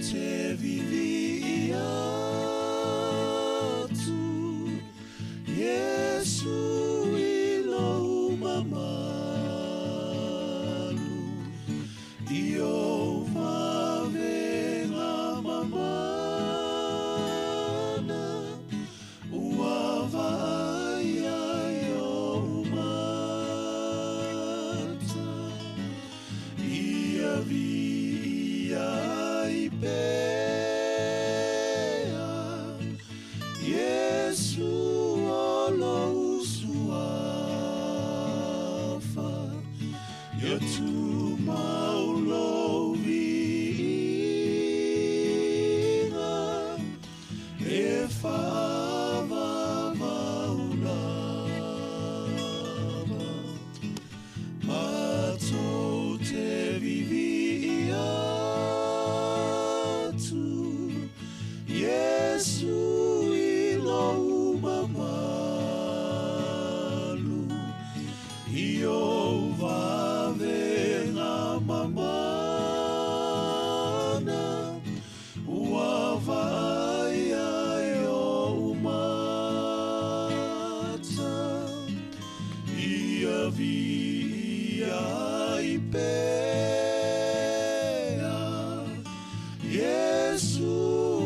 te viviia atu, Iesu i lou mamalu, i ou vavega mamana, ua vaaia e ou mata. Ia viia ai pea, Iesu o lou suafa, ia tumau lou viiga, e faavavau lava. Matou te viviia atu, Iesu i lou mamalu, i ou vavega mamana, ua vaaia e ou mata. Ia viia ai pea, Iesu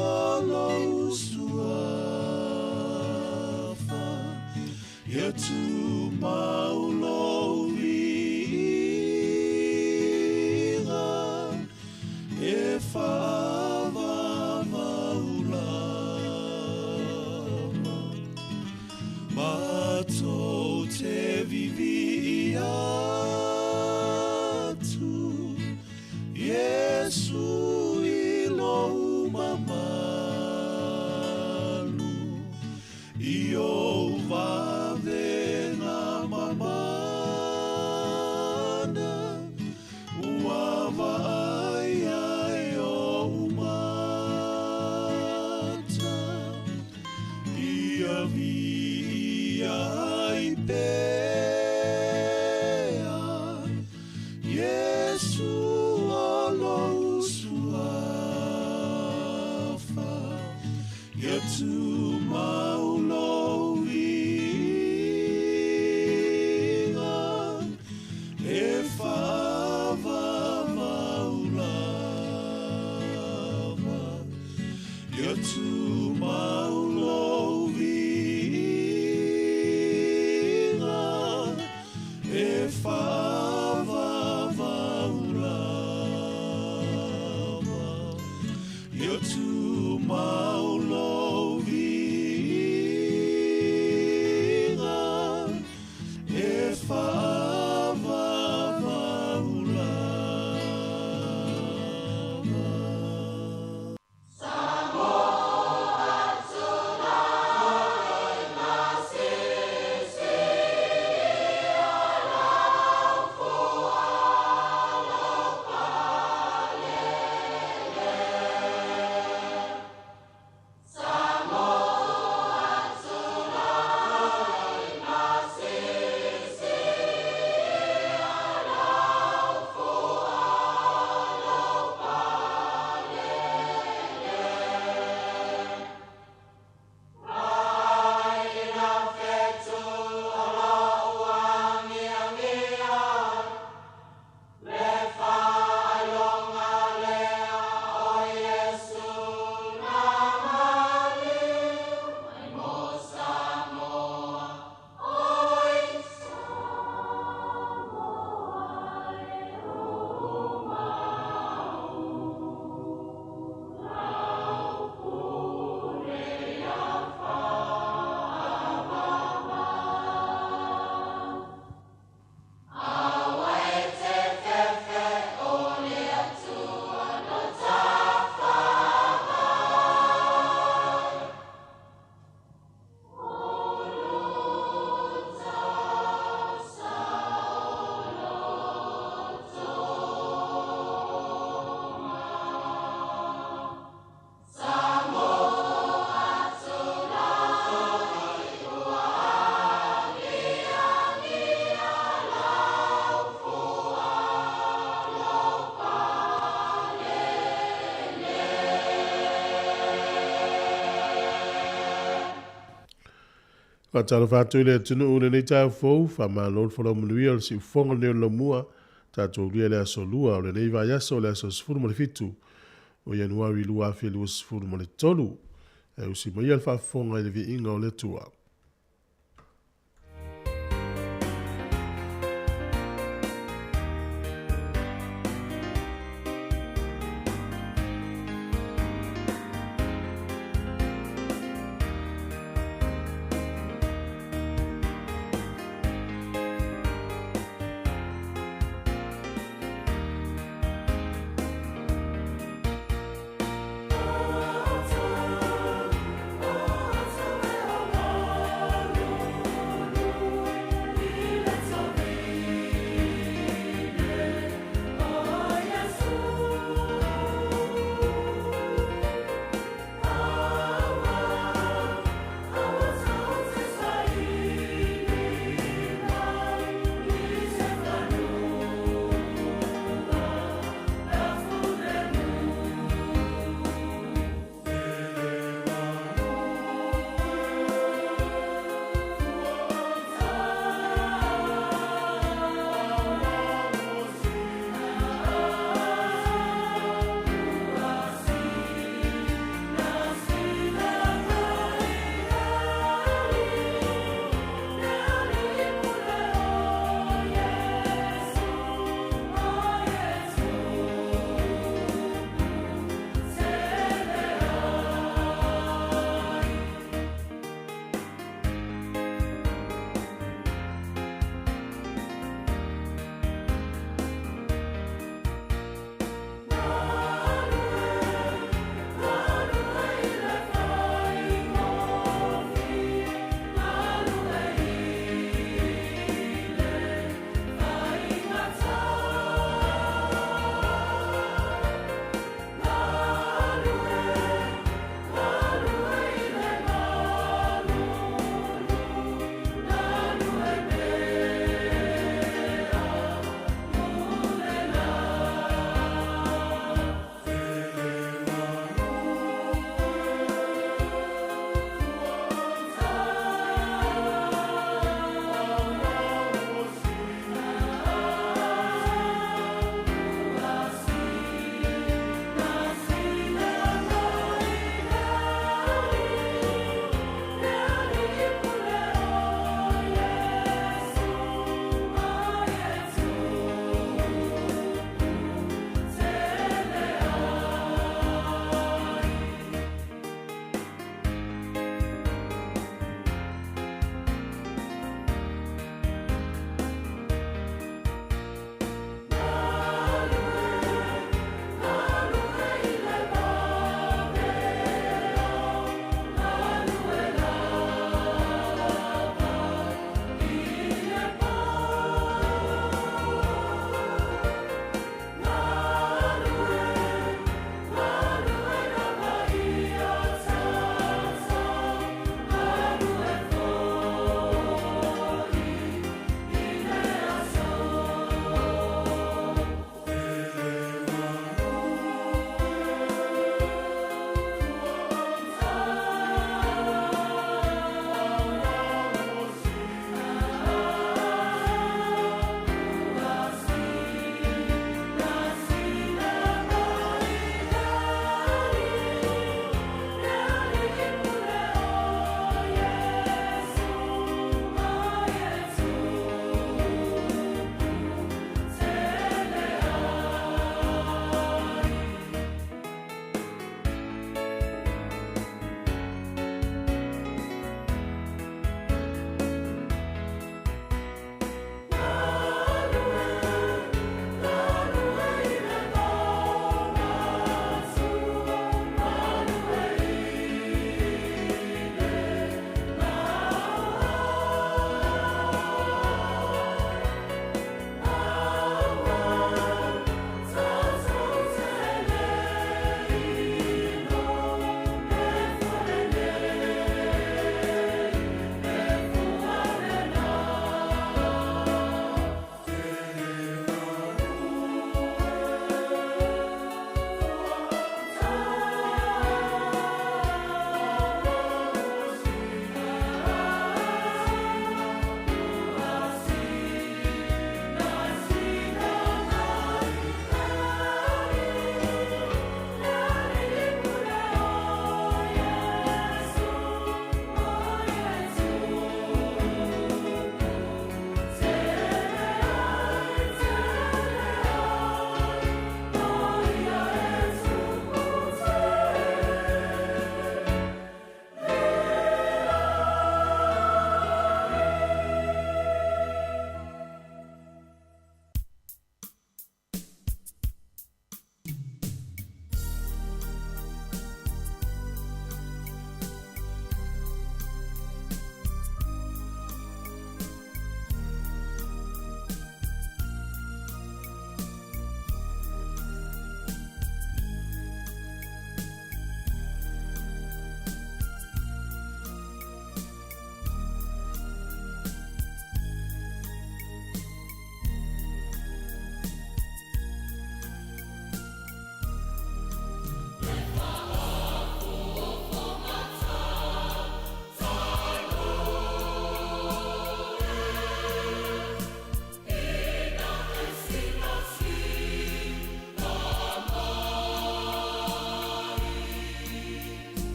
o lou suafa, ia tumau lou viiga, e faavavau lava. Matou te viviia atu, Iesu i lou mamalu, i ou vavega mamana, ua vaaia e ou mata. Ia viia ai pea, Iesu o lou suafa, ia tumau lou viiga, e faavavau lava. Ia tumau lou viiga, e faavavau lava. Ia tumau lou viiga, e faavavau lava. Faatalofa atu i le atunuu i lenei taeao fou, faamalo le folau manuia o le siufofoga lenei o le laumua, tatou ulia le aso Lua o lenei vaiaso o le aso 17 o Ianuari 2023. E usi maia le faafofoga i le viiga o le Atua.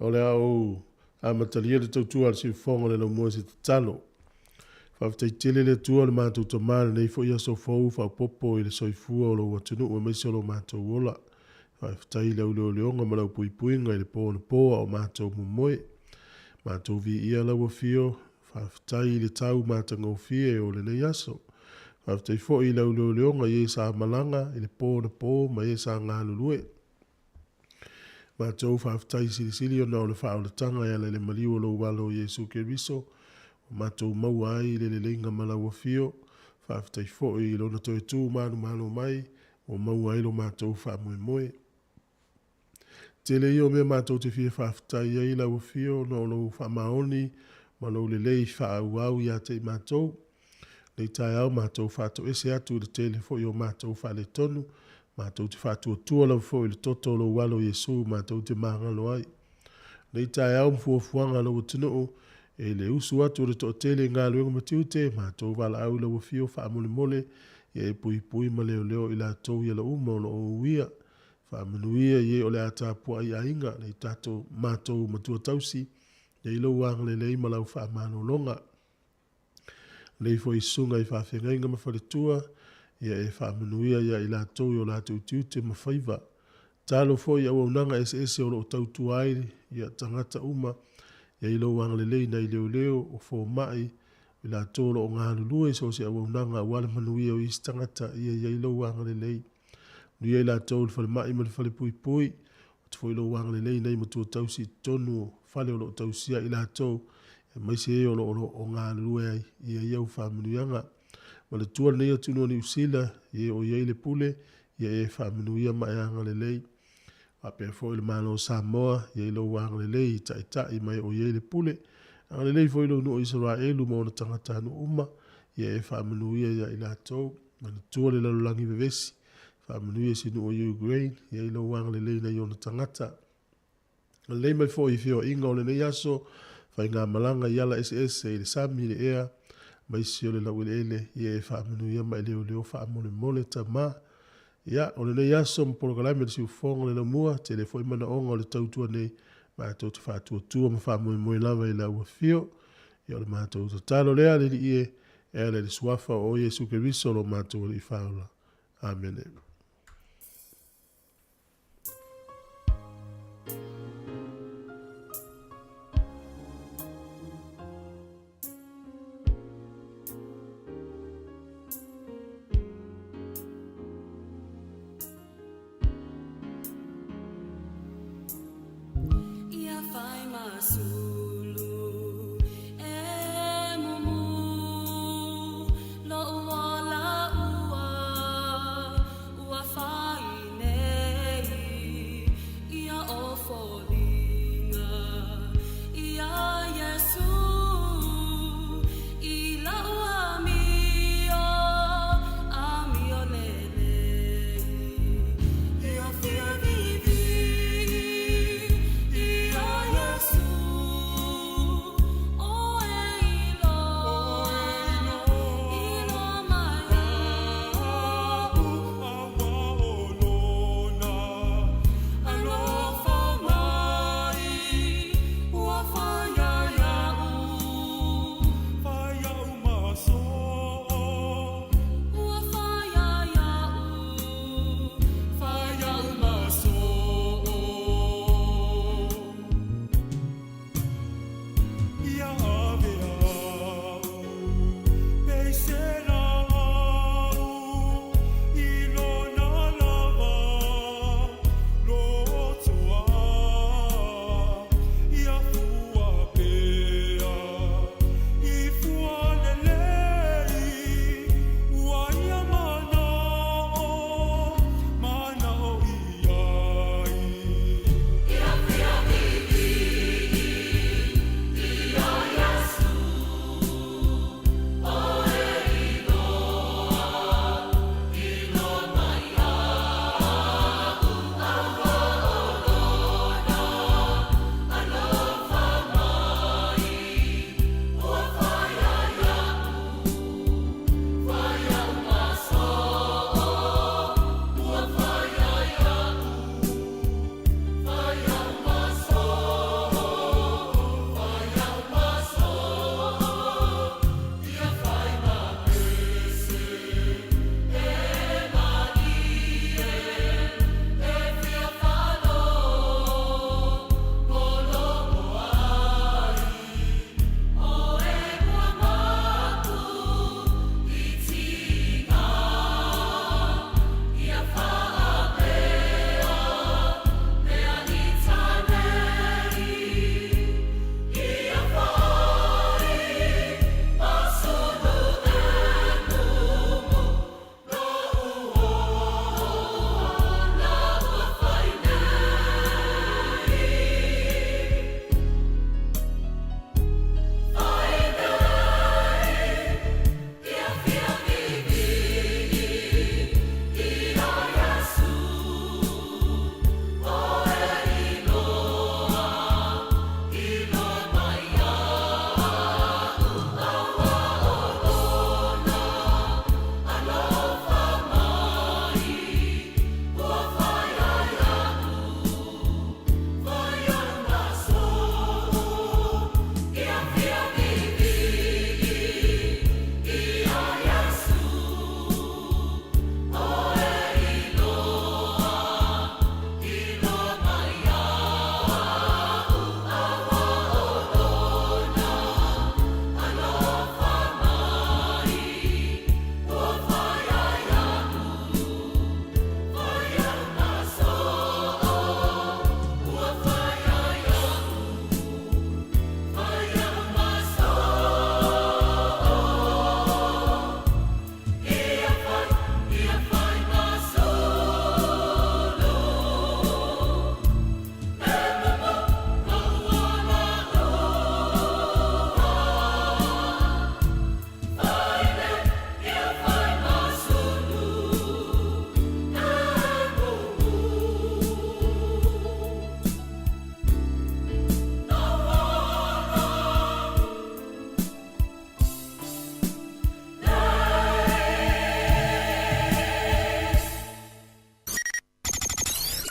O le a ou amatalia le tautua a le siufofoga o le laumua i se tatalo. Faafetai tele le Atua le matou Tama i lenei foi aso fou faaopoopo i le soifua o lou atunuu aemaise o lo matou ola. Faafetai i le auleoleoga ma lau puipuiga i le po anapo a o matou momoe. Matou viia lau afio, faafetai i le tau matagofie o lenei aso. Faafetai foi i le auleoleoga i e sa malaga i le po anapo ma e sa galulue. Matou faafetai silisili ona o le faaolataga e ala i le maliu o lou Alo o Iesu Keriso, ua matou maua ai le leleiga ma lau afio. Faafetai foi i lona toe tu manumalo mai, ua maua ai lo matou faamoemoe. Tele ia o mea matou te fia faafetai ai i lau afio ona o lou faamaoni ma lou lelei faaauau ia te i matou. Lenei taeao matou faatoese atu i le tele foi o matou faaletonu, matou te faatuatua lava foi i le toto o lou Alo o Iesu matou te magalo ai. Lenei taeao ma fuafuaga a lou atunuu, e le usu atu o le toatele i galuega ma tiute, matou valaau i lau afio faamolemole, ia e puipui ma leoleo i latou i ala uma o lo o uia. Faamanuia i e o le a tapuai aiga, nai tatou matou matua tausi, ia i lou agalelei ma lau faamalologa. Lelei foi susuga i faafeagaiga ma faletua, ia e faamanuia ia i latou i o latou tiute ma faiva. Tatalo foi i auaunaga eseese o lo o tautua ai ia tagata uma, ia i lou agalelei nai leoleo, o fomai, o i latou o lo o galulue i so o se auaunaga aua le manuia o isi tagata, ia i ai lou agalelei. Manuia i latou i le falemai ma le falepuipui, atu foi lou agalelei i nai matua tausi i totonu o fale o lo o tausia i latou, aemaise e o lo o galulue ai, ia i ai au faamanuiaga. Manatua lenei atunuu o Niu Sila, i e o i ai le pule, ia e faamanuia ma e agalelei. Faapea foi le Malo o Samoa, ia i lou agalelei i taitai ma e o i ai le pule. Agalelei foi i lou nuu o Isaraelu ma ona tagatanuu uma, ia e faamanuia ia i latou. Manatua le lalolagi vevesi, faamanuia i si nuu o Ukraine, ia i lou agalelei nai ona tagata. Agalelei mai foi i feoaiga o lenei aso, faigamalaga i ala eseese i le sami, i le ea, aemaise o le laueleele, ia e faamanuia ma e leoleo faamolemole Tama. Ia, o lenei aso ma polokalame o le siufofoga o le laumua, tele foi manaoga o le tautua nei, matou te faatuatua ma faamoemoe lava i lau afio. Ia, o le matou tatalo lea, le Alii e, e ala i le suafa o Iesu Keriso lo matou Alii Faaola. Amene. Ia fai ma sulu e mumu lo'u ola ua ua fai nei ia o foliga iā Iesū i la'u amio amio lelei ia fia viivii iā Iesū.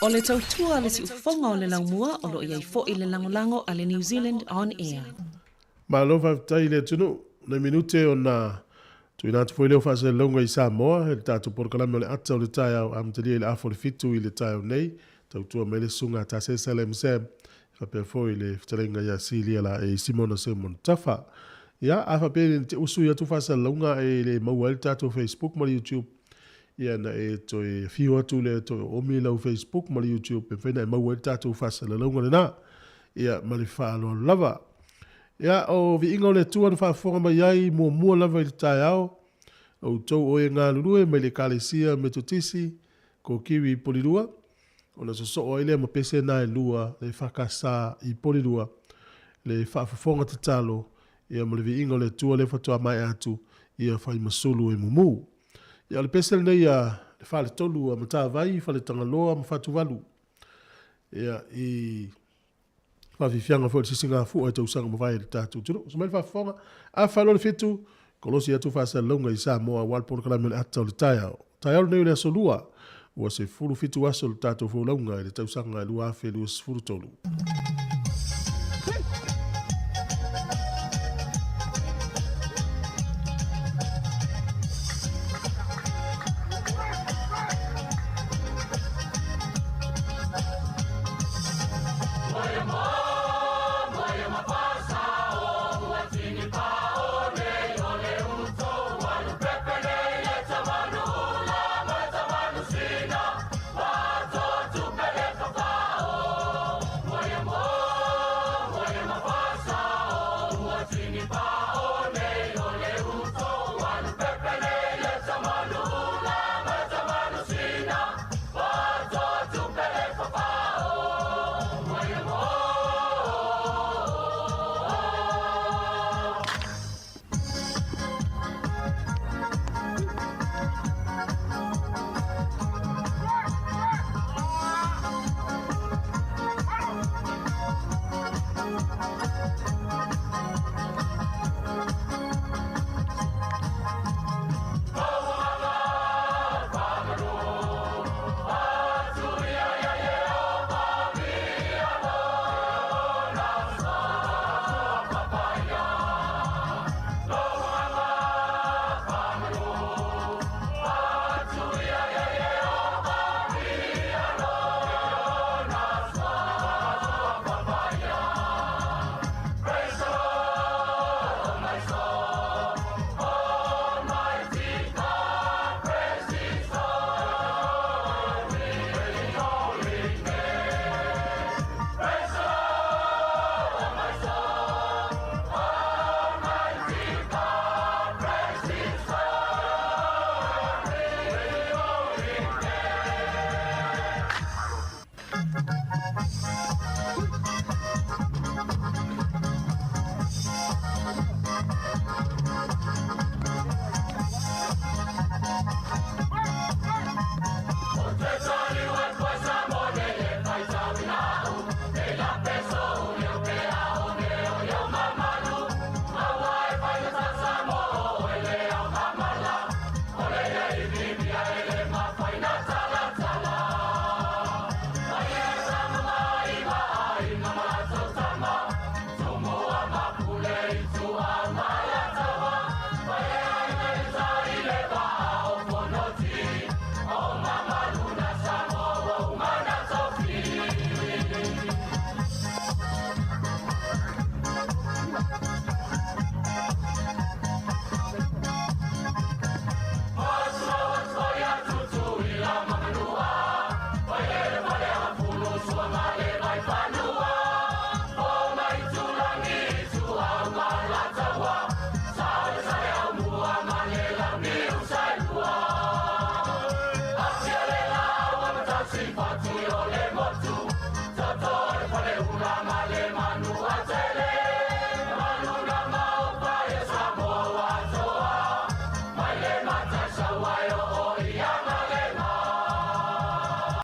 O le tautua le siufofoga o le laumua o loo iai fo'i le lagolago a le New Zealand On Air. Malo faafetai i le atunuu. Nai minute ona tuuina atu foi lea o faasalalauga i Samoa i le tatou polokalame o le ata o le taeao amatalia i le afa o le 7 i le taeao nei. Tautua mai le susuga a Tasesa Lam Sam faapea foi le fetalaiga ia Silia Laei Simona Simon Tafa. Ia, a faapea e te usu i atu faasalalauga e le maua ai le tatou Facebook ma le YouTube, ia na e toe afio atu lea toe oomi lau Facebook ma le YouTube e mafai ona e maua ai le tatou faasalalauga lena. Ia, ma le faaaloalo lava. Ia, o viiga o le Atua na faafofoga mai ai muamua lava i le taeao, outou o e galulue mai le Ekalesia Metotisi, Kokiwi i Polilua, ona sosoo ai lea ma pese na e lua, le EFKS i Polilua, le faafofoga tatalo, ia ma le viiga o le Atua lea faatoa maea atu, ia fai ma sulu e mumu. Ia, o le pese lenei a le Faletolu a Matavai, Faletagaloa ma Fatuvalu, ia, i faafiafiaga foi o le sisigafua i tausaga mavae i le tatou atunuu. Sa mai le faafofoga, afa loa le 7, kolosi atu faasalalauga i Samoa aua le polokalame o le ata o le taeao. Taeao lenei o le aso Lua, ua 17 aso le tatou folauga i le tausaga 2023.